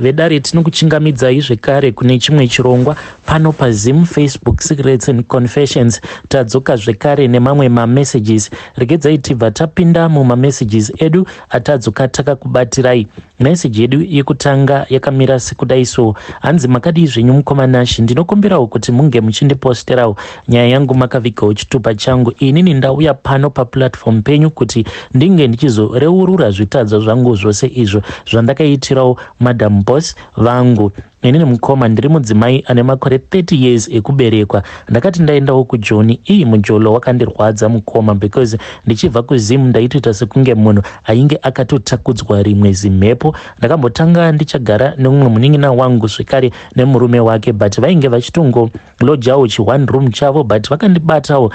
Vedare tinokuchingamidzai zvekare kune chimwe chirongwa pano paZim Facebook Secrets and Confessions. Tadzoka zvekare nemamwe mamessages. Regedzai tibva tapinda mumamessages edu atadzoka takakubatirai. Message yedu yekutanga yakamira sekudai so. Hanzi makadii zvenyu mukoma Nash, ndinokumbirawo kuti munge muchindiposterawo nyaya yangu makavigawo chitupa changu. Inini ndauya pano paplatform penyu kuti ndinge ndichizoreurura zvitadzo zvangu zvose izvo zvandakaitirawo madam boss vangu. Inini mukoma ndiri mudzimai ane makore 30 years ekuberekwa. Ndakati ndaendawo kujoni, iyi mujolo wakandirwadza mukoma because ndichibva kuZim ndaitoita sekunge munhu ainge akatotakudzwa rimwe zimhepo. Ndakambotanga ndichagara neumwe munin'ina wangu zvekare nemurume wake, but vainge vachitongolojawo chi one room chavo, but vakandibatawo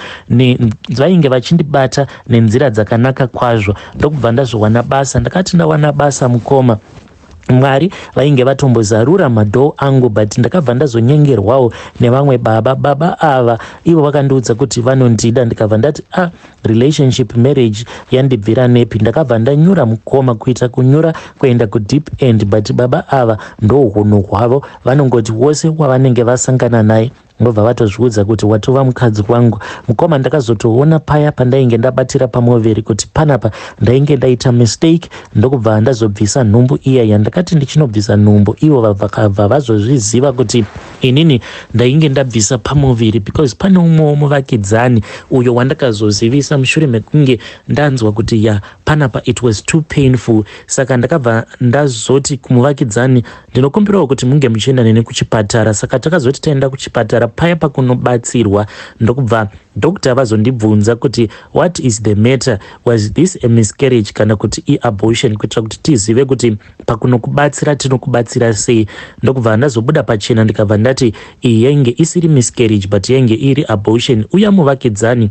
vainge vachindibata nenzira dzakanaka kwazvo. Ndokubva ndazowana basa. Ndakati ndawana basa mukoma, Mwari vainge vatombozarura madhoo angu, but ndakabva ndazonyengerwawo nevamwe baba. Baba ava ivo vakandiudza kuti vanondida. Ndikabva ndati, a ah, relationship marriage yandibvira nepi? Ndakabva ndanyura mukoma, kuita kunyura kuenda kudeep end. But baba ava ndo hunhu hwavo, vanongoti wose wavanenge vasangana naye ndobva vatozviudza kuti watova mukadzi wangu. Mukoma, ndakazotoona paya pandainge ndabatira pamuviri kuti panapa ndainge ndaita mistake, ndokubva ndazobvisa nhumbu iya. Yandakati ndichinobvisa nhumbu, ivo vakabva vazozviziva kuti inini ndainge ndabvisa pamuviri, because pane umwewo muvakidzani uyo wandakazozivisa mushure mekunge ndanzwa kuti ya, panapa it was too painful. Saka ndakabva ndazoti kumuvakidzani, ndinokumbirawo kuti munge muchienda neni kuchipatara. Saka takazoti taenda kuchipatara paya pakunobatsirwa, ndokubva doctor vazondibvunza kuti, what is the matter? Was this a miscarriage kana kuti iabortion, kuitira kuti tizive kuti pakunokubatsira tinokubatsira sei? Ndokubva ndazobuda pachena, ndikabva ndati iyi yainge isiri miscarriage but yainge iri abortion. Uya muvakidzani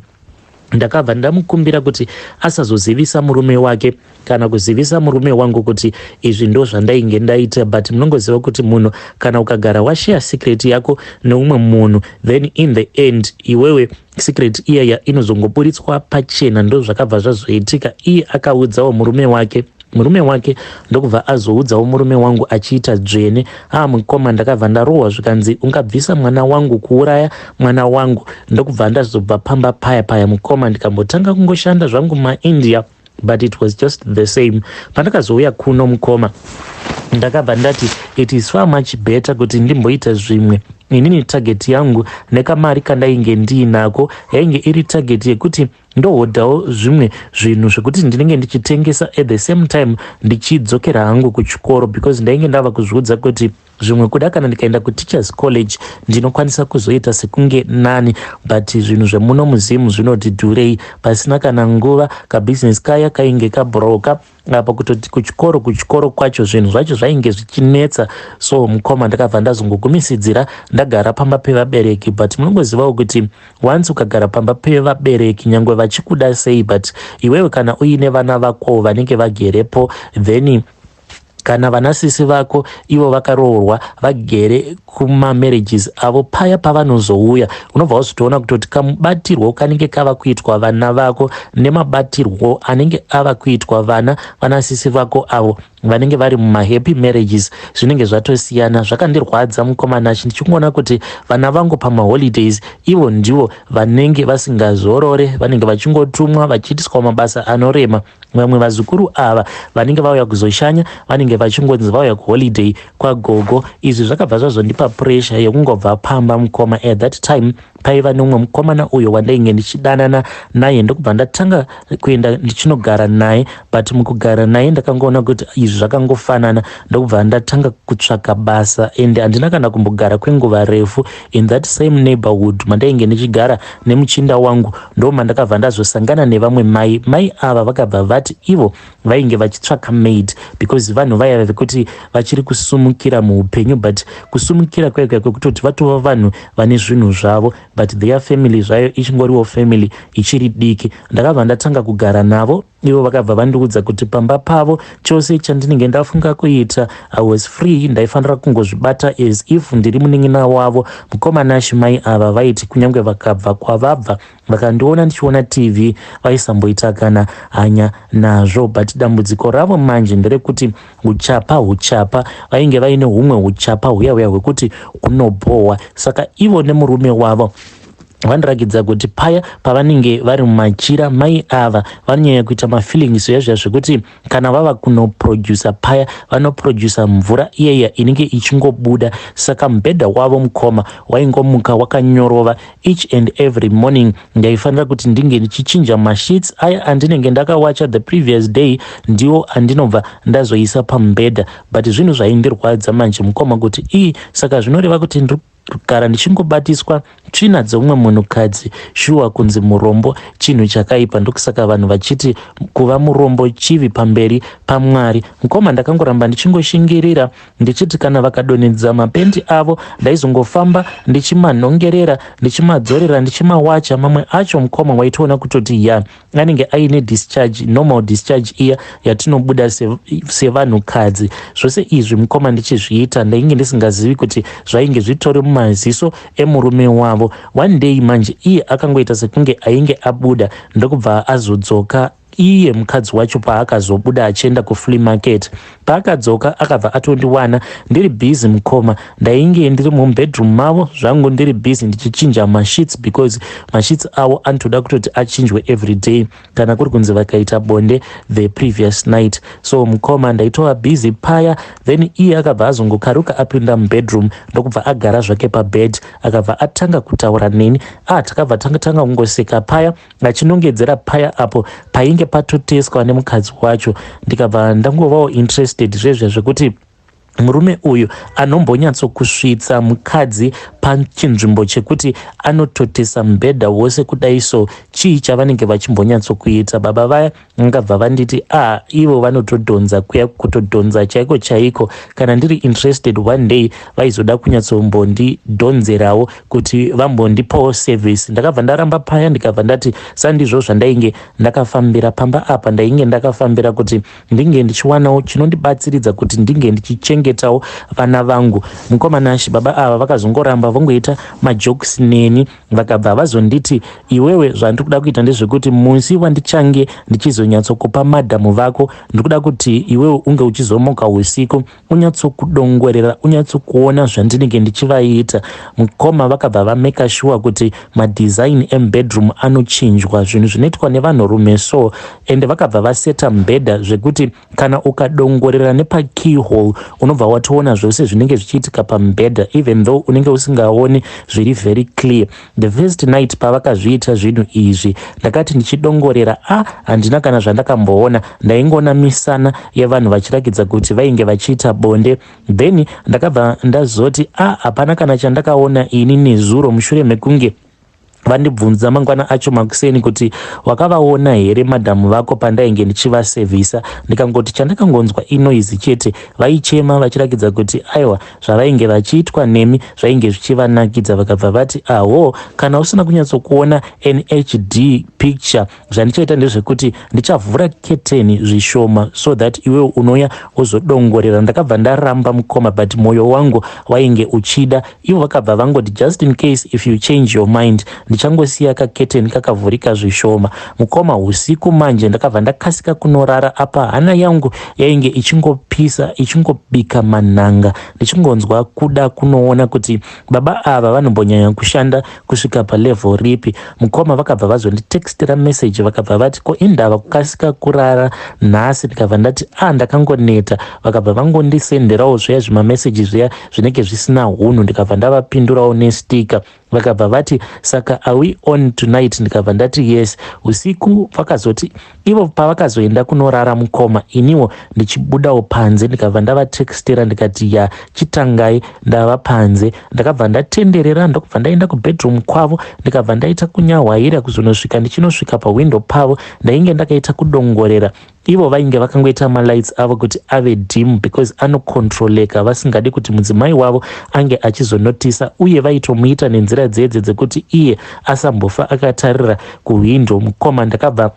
ndakabva ndamukumbira kuti asazozivisa murume wake kana kuzivisa murume wangu kuti izvi ndo zvandainge ndaita. But munongoziva kuti munhu kana ukagara washare secret yako neumwe munhu, then in the end iwewe secret iyaya inozongoburitswa pachena. Ndo zvakabva zvazoitika. Iye akaudzawo murume wake, murume wake ndokubva azoudzawo murume wangu achiita dzvene. Aa mukoma, ndakabva ndarohwa, zvikanzi ungabvisa mwana wangu, kuuraya mwana wangu. Ndokubva ndazobva pamba paya paya mukoma, ndikambotanga kungoshanda zvangu maIndia, but it was just the same. Pandakazouya kuno mukoma, ndakabva ndati it is far much better kuti ndimboita zvimwe. Inini target yangu nekamari kandainge ndiinako yainge iri target yekuti ndohodhawo zvimwe zvinhu zvekuti ndinenge ndichitengesa, at the same time ndichidzokera hangu kuchikoro, because ndainge ndava kuzviudza kuti zvimwe kuda kana ndikaenda kuteachers college ndinokwanisa kuzoita sekunge nani. But zvinhu zvemuno muZimu zvinoti dhurei. Pasina kana nguva kabhizinesi kaya kainge kabroka apa, kutoti kuchikoro kwacho zvinhu zvacho zvainge zvichinetsa. So mukoma, ndakabva ndazongogumisidzira ndagara pamba pevabereki. But munongozivawo kuti once ukagara pamba pevabereki, nyange vachikuda sei, but iwewe kana uine vana vako vanenge vagerepo, then kana vanasisi vako ivo vakaroorwa vagere kumamarriages avo, paya pavanozouya unobva wazotoona kutoti kamubatirwo kanenge kava kuitwa vana vako nemabatirwo anenge ava kuitwa vana vanasisi vako avo vanenge vari mumahappy marriages zvinenge zvatosiyana. Zvakandirwadza mukoma Nashi, ndichingoona kuti vana vangu pamaholidays ivo ndivo vanenge vasingazorore, vanenge vachingotumwa vachiitiswa mabasa anorema. Vamwe vazukuru ava vanenge vauya kuzoshanya vanenge vachingonzi vauya kuholiday kwagogo. Izvi zvakabva zvazondipa pressure yekungobva pamba mukoma. At that time paiva neumwe mukomana uyo wandainge ndichidanana naye, ndokubva ndatanga kuenda ndichinogara naye. But mukugara naye ndakangoona kuti izvi zvakangofanana, ndokubva ndatanga kutsvaka basa. And handina kana kumbogara kwenguva refu in that same neighborhood mandainge ndichigara nemuchinda wangu. Ndo mandakabva ndazosangana nevamwe mai. Mai ava vakabva vati ivo vainge vachitsvaka maid, because vanhu vaya vekuti vachiri kusumukira muupenyu, but kusumukira kwaika kwekutoti vatova vanhu vane zvinhu zvavo, but their family zvayo ichingoriwo family ichiri diki. Ndakabva ndatanga kugara navo. Ivo vakabva vandiudza kuti pamba pavo chose chandinenge ndafunga kuita, I was free, ndaifanira kungozvibata as if ndiri munin'ina wavo. Mukoma Nashi, mai ava vaiti kunyange vakabva kwavabva, vakandiona ndichiona TV, vaisamboita kana hanya nazvo. But dambudziko ravo manje nderekuti uchapa uchapa, vainge vaine humwe uchapa huya huya hwekuti hunobhohwa. Saka ivo nemurume wavo vanoratidza kuti paya pavanenge vari mumachira, mai ava vanonyanya kuita mafeelings zviya zvekuti kana vava kunoprodusa paya, vanoprodusa mvura iyaiya inenge ichingobuda. Saka mubhedha wavo, mukoma, waingomuka wakanyorova each and every morning. Ndaifanira kuti ndinge ndichichinja masheets aya andinenge ndakawacha the previous day, ndiwo andinobva ndazoisa pamubhedha. But zvinhu zvaindirwadza manje, mukoma, kuti ii, saka zvinoreva kuti ndiri kugara ndichingobatiswa tsvina dzeumwe munhukadzi? Shuwa, kunzi murombo chinhu chakaipa. Ndokusaka vanhu vachiti kuva murombo chivi pamberi paMwari. Mukoma, ndakangoramba ndichingoshingirira, ndichiti kana vakadonhedza mapendi avo, ndaizongofamba ndichimanhongerera, ndichimadzorera, ndichimawacha. Mamwe acho, mukoma, waitoona kutoti ya, anenge aine discharge, normal discharge iya yatinobuda sevanhukadzi. Zvose izvi, mukoma, ndichizviita, ndainge ndisingazivi kuti zvainge zvitori mumaziso emurume wavo. One day manje, iye akangoita sekunge ainge abuda, ndokubva azodzoka. Iye mukadzi wacho paakazobuda achienda kuflea market, paakadzoka akabva atondiwana ndiri busy. Mukoma, ndainge ndiri mubedroom mavo zvangu, ndiri busy ndichichinja masheets, because masheets avo anotoda kutoti achinjwe every day kana kuri kunzi vakaita bonde the previous night. So mukoma, ndaitova busy paya. Then iye akabva azongokaruka apinda mubedroom, ndokubva agara zvake pabed, akabva atanga kutaura neni. Ah, takabva tanga kungoseka paya, achinongedzera paya apo painge patoteswa nemukadzi wacho. Ndikabva ndangovawo interested zvezve zvekuti murume uyu anombonyatsokusvitsa mukadzi pachinzvimbo chekuti anototesa mubhedha wose kudai. So chii chavanenge vachimbonyatsokuita baba vaya? Ngabva vanditi, a ah, ivo vanotodhonza kuya, kutodhonza chaiko chaiko. Kana ndiri interested, one day vaizoda kunyatsombondidhonzerawo kuti vambondipawo service. Ndakabva ndaramba paya, ndikabva ndati sandizvo zvandainge ndakafambira pamba apa. Ndainge ndakafambira kuti ndinge ndichiwanawo chinondibatsiridza kuti ndinge ndichichengetawo vana vangu. Mukoma Nashi, baba ava vakazongoramba vongoita majokes neni. Vakabva vazonditi, "Iwewe, zvandiri kuda kuita ndezvekuti musi wandichange ndichizonyatsokupa madhamu vako, ndiri kuda kuti iwewe unge uchizomuka usiku, unyatsokudongorera, unyatsokuona zvandinenge ndichivaita." Mukoma, vakabva vameka sure kuti madesign emubedroom anochinjwa, zvinhu zvinoitwa nevanhurume. So ende vakabva vaseta mubhedha zvekuti kana ukadongorera nepakeyhole, unobva watoona zvose zvinenge zvichiitika pamubhedha, even though unenge usingaoni zviri very clear. The first night pavakazviita zvinhu izvi, ndakati ndichidongorera, a ah, handina kana zvandakamboona. Ndaingoona misana yevanhu vachirakidza kuti vainge vachiita bonde. Then ndakabva ndazoti, a ah, hapana kana chandakaona ini nezuro. Mushure mekunge vandibvunza mangwana acho makuseni kuti, "Wakavaona here madhamu vako pandainge ndichivasevhisa?" ndikangoti chandakangonzwa inoise chete, vaichema vachirakidza kuti aiwa, zvavainge vachiitwa nemi zvainge zvichivanakidza. Vakabva vati, "Aho, kana usina kunyatsokuona nhd picture, zvandichaita ndezvekuti ndichavhura keteni zvishoma so that iwewe unoya wozodongorera." Ndakabva ndaramba, mukoma, but mwoyo wangu wainge uchida. Ivo vakabva vangoti, "Just in case if you change your mind, ndichangosiya kaketeni kakavhurika zvishoma." Mukoma, usiku manje ndakabva ndakasika kunorara. Apa hana yangu yainge ichingopisa, ichingobika manhanga, ndichingonzwa kuda kunoona kuti baba ava vanombonyanya kushanda kusvika palevel ripi. Mukoma, vakabva vazonditextira message, vakabva vati, "Ko indava kukasika kurara nhasi?" Ndikabva ndati, "A ah, ndakangoneta." Vakabva vangondisenderawo zviya zvimameseji zviya zvinenge zvisina hunhu. Ndikabva ndavapindurawo nesticker. Vakabva vati, "Saka are we on tonight?" Ndikabva ndati, "Yes." Usiku vakazoti ivo pavakazoenda kunorara, mukoma, iniwo ndichibudawo panze, ndikabva ndavatextera ndikati, "Ya, chitangai, ndava panze." Ndakabva ndatenderera, ndokubva ndaenda kubedroom kwavo, ndikabva ndaita kunyahwaira kuzonosvika ndichinosvika pahwindo pavo. Ndainge ndakaita kudongorera. Ivo vainge vakangoita malights avo kuti ave dim, because anocontroleka, vasingadi kuti mudzimai wavo ange achizonotisa, uye vaitomuita nenzira dzedze dzekuti iye asambofa akatarira kuhwindo. Mukoma, ndakabva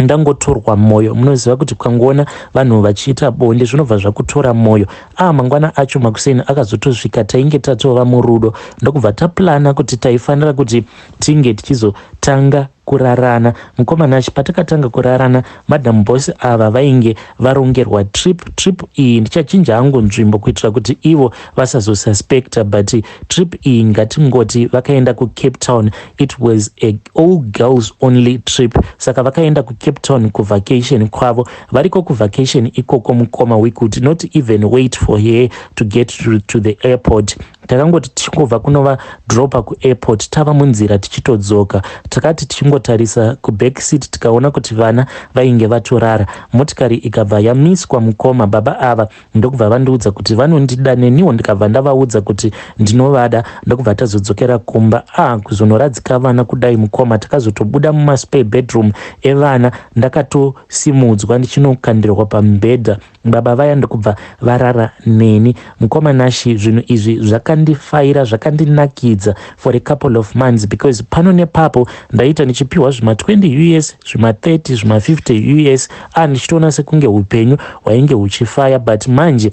Ndangotorwa moyo. Munoziva kuti ukangoona vanhu vachiita bonde zvinobva zvakutora moyo. Ah, mangwana acho makuseni akazotosvika, tainge tatova murudo, ndokubva taplana kuti taifanira kuti tinge tichizotanga kurarana. Mukomana achi patakatanga kurarana, Madam Boss ava vainge varongerwa trip. Trip iyi ndichachinja hangu nzvimbo kuitira kuti ivo vasazosuspecta, but trip iyi ngatingoti vakaenda kuCape Town. It was a all girls only trip, saka vakaenda kuCape Town kuvacation kwavo. Variko kuvacation ikoko, mukoma, we could not even wait for her to get to the airport. Takangoti tichingobva kunova dropa kuairport, tava munzira tichitodzoka, takati tichingotarisa kuback seat, tikaona kuti vana vainge vatorara. Motikari ikabva yamiswa, mukoma. Baba ava ndokubva vandiudza kuti vanondida, neniwo ndikabva ndavaudza kuti ndinovada, ndokubva tazodzokera kumba. A ah, kuzonoradzika vana kudai, mukoma, takazotobuda mumaspare bedroom evana, ndakatosimudzwa ndichinokandirwa pamubhedha. Baba vaya ndokubva varara neni. Mukoma Nashi, zvinhu izvi zvakandifaira, zvakandinakidza for a couple of months, because pano nepapo ndaita ndichipiwa zvima20 US, zvima30, zvima50 US. A, ndichitoona sekunge upenyu hwainge huchifaya. But manje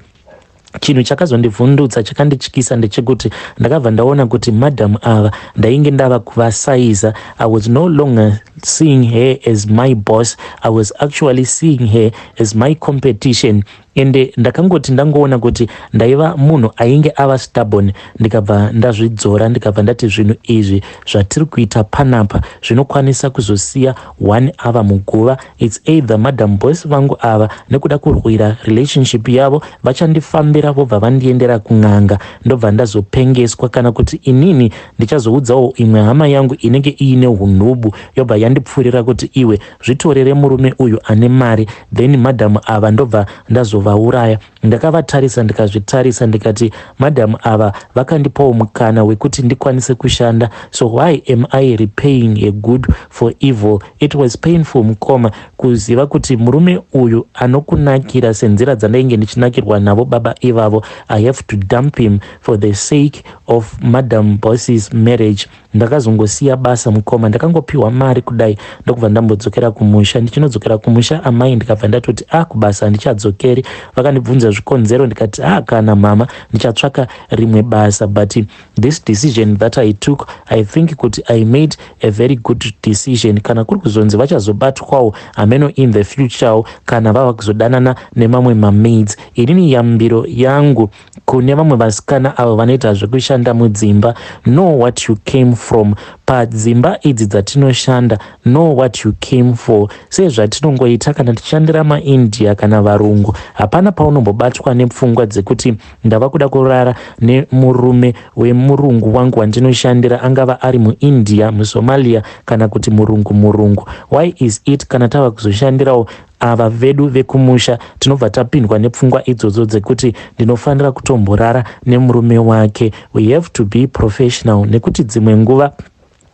chinhu chakazondivhundutsa, chakandityisa ndechekuti ndakabva ndaona kuti madam ava ndainge ndava kuvasaiza. I was no longer seeing her as my boss, I was actually seeing her as my competition. Ende ndakangoti ndangoona kuti ndaiva munhu ainge ava stubborn, ndikabva ndazvidzora, ndikabva ndati zvinhu izvi zvatiri kuita panapa zvinokwanisa kuzosiya one ava muguva. It's either Madam Boss vangu ava, nekuda kurwira relationship yavo, vachandifambira vobva vandiendera kun'anga, ndobva ndazopengeswa, kana kuti inini ndichazoudzawo imwe hama yangu inenge iine unhubu, yobva yandipfuurira kuti, "Iwe zvitorere murume uyu ane mari." Then madhamu ava ndobva ndazovauraya. Ndakavatarisa, ndikazvitarisa, ndikati madhamu ava vakandipawo mukana wekuti ndikwanise kushanda, so why am I repaying a good for evil? It was painful, mukoma, kuziva kuti murume uyu anokunakira senzira dzandainge ndichinakirwa navo baba ivavo, I have to dump him for the sake of Madam Boss's marriage. Ndakazongosiya basa, mukoma. Ndakangopiwa mari kudai, ndokubva ndambodzokera kumusha. Ndichinodzokera kumusha, amai, ndikabva ndatoti, "A, ah, kubasa handichadzokeri." Vakandibvunza zvikonzero, ndikati, "A, ah, kana mama, ndichatsvaka rimwe basa." But this decision that I took, I think kuti I made a very good decision. Kana kuri kuzonzi vachazobatwawo, hameno in the future, kana vava kuzodanana nemamwe mamaids. Inini yambiro yangu kune vamwe vasikana avo vanoita zvekushanda mudzimba, know what you came from. Padzimba idzi dzatinoshanda, know what you came for. Sezvatinongoita kana tichishandira maIndia kana varungu, hapana paunombobatwa nepfungwa dzekuti ndava kuda kurara nemurume wemurungu wangu wandinoshandira, angava ari muIndia, muSomalia kana kuti murungu murungu. Why is it kana tava kuzoshandirawo ava vedu vekumusha, tinobva tapindwa nepfungwa idzodzo dzekuti ndinofanira kutomborara nemurume wake? We have to be professional, nekuti dzimwe nguva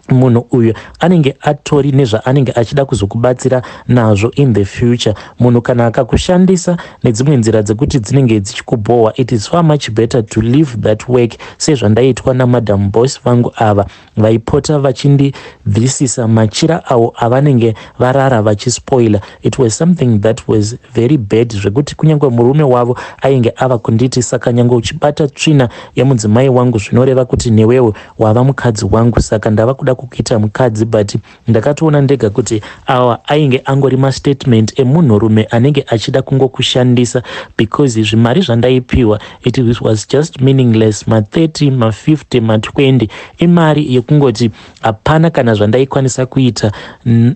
munhu uyu anenge atori nezvaanenge achida kuzokubatsira nazvo in the future. Munhu kana akakushandisa nedzimwe nzira dzekuti dzinenge dzichikubhohwa, it is far much better to leave that work, sezvandaitwa naMadam Boss vangu ava vaipota vachindibvisisa machira avo avanenge varara vachispoila. It was something that was very bad, zvekuti kunyange murume wavo ainge ava kunditi, "Saka nyange uchibata tsvina yemudzimai wangu, zvinoreva kuti newewo wava mukadzi wangu, saka ndava kuda kukuita mukadzi." But ndakatoona ndega kuti awa ainge angori mastatement emunhurume anenge achida kungokushandisa, because zvimari zvandaipiwa, it was just meaningless. Ma30, ma50, ma20, imari yekungoti hapana kana zvandaikwanisa kuita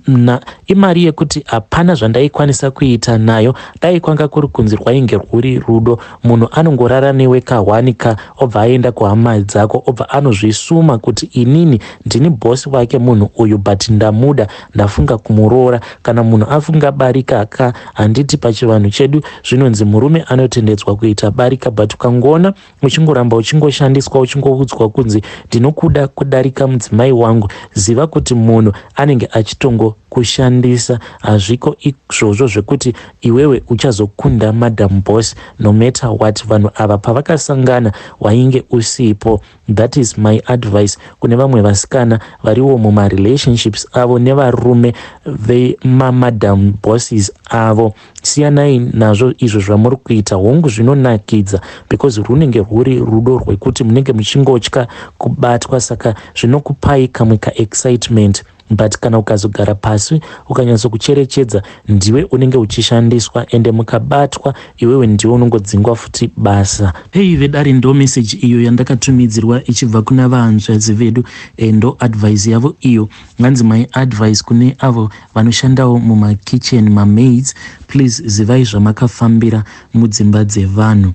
na, imari yekuti hapana zvandaikwanisa kuita nayo. Dai kwanga kuri kunzi rwainge rwuri rudo, munhu anongorara newe kahwanika, obva aenda kuhama dzako, obva anozvisuma kuti inini ndini bhosi wake munhu uyu, but ndamuda, ndafunga kumuroora. Kana munhu afunga barika ka, handiti pachivanhu chedu zvinonzi murume anotendedzwa kuita barika? But ukangoona uchingoramba uchingoshandiswa, uchingoudzwa kunzi ndinokuda kudarika mudzimai wangu, ziva kuti munhu anenge achitongo Vanokushandisa hazviko izvozvo zvekuti iwewe uchazokunda madam boss no matter what. Vanhu ava pavakasangana wainge usipo. That is my advice kune vamwe vasikana variwo mumarelationships avo nevarume vemamadam bosses avo. Siyanai nazvo izvo zvamuri kuita. Hongu, zvinonakidza because runenge rwuri rudo rwekuti munenge muchingotya kubatwa, saka zvinokupai kamwe kaexcitement, but kana ukazogara pasi ukanyatsokucherechedza, ndiwe unenge uchishandiswa, ende mukabatwa iwewe ndiwe unongodzingwa futi basa. Hei vedare, ndo meseji iyo yandakatumidzirwa ichibva kuna vahanzvadzi vedu. Ndo advice yavo iyo. Nganzi, "My advice kune avo vanoshandawo mumakitchen, mamaids, please zivai zvamakafambira mudzimba dzevanhu."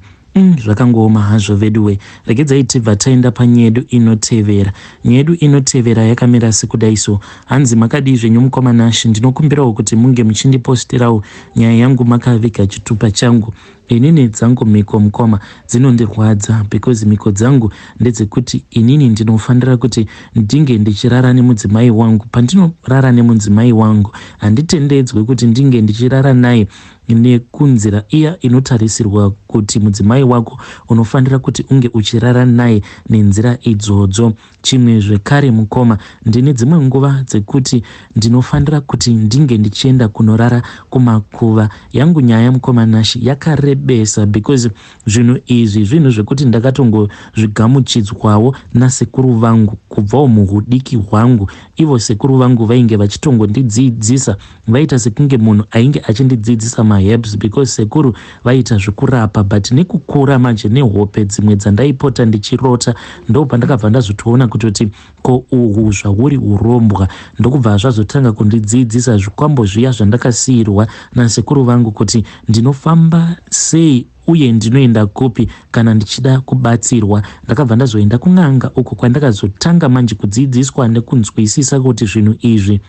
Zvakangooma hazvo veduwe. Regedzai tibva taenda panyedu inotevera. Nyedu inotevera yakamira sekudai so. Hanzi, "Makadii zvenyu mukoma Nashi? Ndinokumbirawo kuti munge muchindipostirawo nyaya yangu makaviga chitupa changu. Inini dzangu mhiko mukoma dzinondirwadza because mhiko dzangu ndedzekuti inini ndinofanira kuti ndinge ndichirara nemudzimai wangu. Pandinorara nemudzimai wangu, handitendedzwe kuti ndinge ndichirara naye nekunzira iya inotarisirwa kuti mudzimai wako unofanira kuti unge uchirara naye nenzira idzodzo. Chimwe zvekare mukoma, ndine dzimwe nguva dzekuti ndinofanira kuti ndinge ndichienda kunorara kumakuva. Yangu nyaya mukoma Nashi yakarebesa because zvinhu izvi zvinhu zvekuti ndakatongozvigamuchidzwawo nasekuru vangu kubvawo muhudiki hwangu. Ivo sekuru vangu vainge vachitongondidzidzisa, vaita sekunge munhu ainge achindidzidzisa maherbs because sekuru vaita zvekurapa. But nekukura manje, nehope dzimwe dzandaipota ndichirota, ndo pandakabva ndazotoona kutoti ko uhu zvahuri urombwa. Ndokubva zvazotanga kundidzidzisa zvikwambo zviya zvandakasiyirwa nasekuru vangu, kuti ndinofamba sei uye ndinoenda kupi kana ndichida kubatsirwa. Ndakabva ndazoenda kun'anga, uko kwandakazotanga manje kudzidziswa nekunzwisisa kuti zvinhu izvi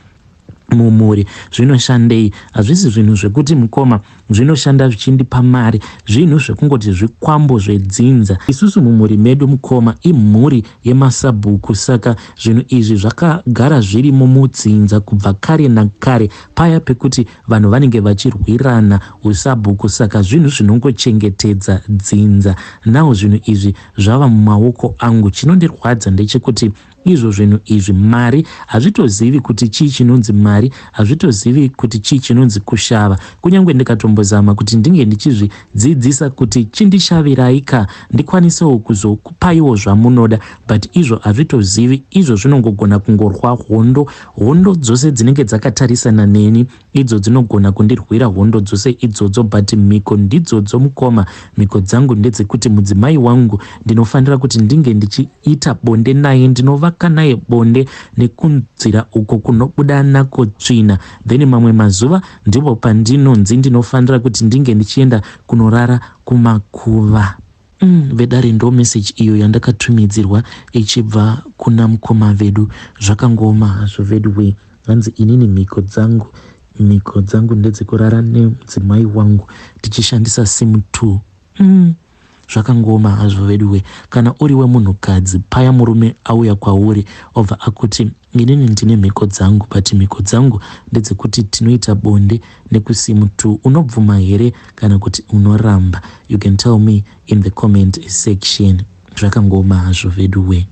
mumhuri zvinoshandei. Hazvisi zvinhu zvekuti mukoma zvinoshanda zvichindipa mari, zvinhu zvekungoti zvikwambo zvedzinza. Isusu mumhuri medu mukoma imhuri yemasabhuku, saka zvinhu izvi zvakagara zvirimo mudzinza kubva kare nakare, paya pekuti vanhu vanenge vachirwirana usabhuku, saka zvinhu zvinongochengetedza dzinza. Nawo zvinhu izvi zvava mumaoko angu. Chinondirwadza ndechekuti izvo zvinhu izvi mari hazvitozivi kuti chii chinonzi mari, hazvitozivi kuti chii chinonzi kushava. Kunyange ndikatombozama kuti ndinge ndichizvidzidzisa kuti chindishavirai ka, ndikwanisewo kuzokupaiwo zvamunoda, but izvo hazvitozivi. Izvo zvinongogona kungorwa hondo, hondo dzose dzinenge dzakatarisana neni, idzo dzinogona kundirwira hondo dzose idzodzo. But mhiko ndidzodzo mukoma, mhiko dzangu ndedzekuti mudzimai wangu ndinofanira kuti ndinge ndichiita bonde naye, ndinovaka naye bonde nekunzira uko kunobuda nako tsvina. Then mamwe mazuva ndipo pandinonzi ndinofanira kuti ndinge ndichienda kunorara kumakuva." Vedare, ndo meseji iyo yandakatumidzirwa ichibva kuna mukoma vedu. Zvakangoma hazvo vedu we. Hanzi, "Inini mhiko dzangu ndedzekurara nemudzimai wangu tichishandisa sim 2." Zvakangoma hazvo vedu we. Kana uri wemunhukadzi, paya murume auya kwauri obva akuti, "Inini ndine mhiko dzangu, but mhiko dzangu ndedzekuti tinoita bonde nekusim 2," unobvuma here kana kuti unoramba? You can tell me in the comment section. Zvakangoma hazvo vedu we.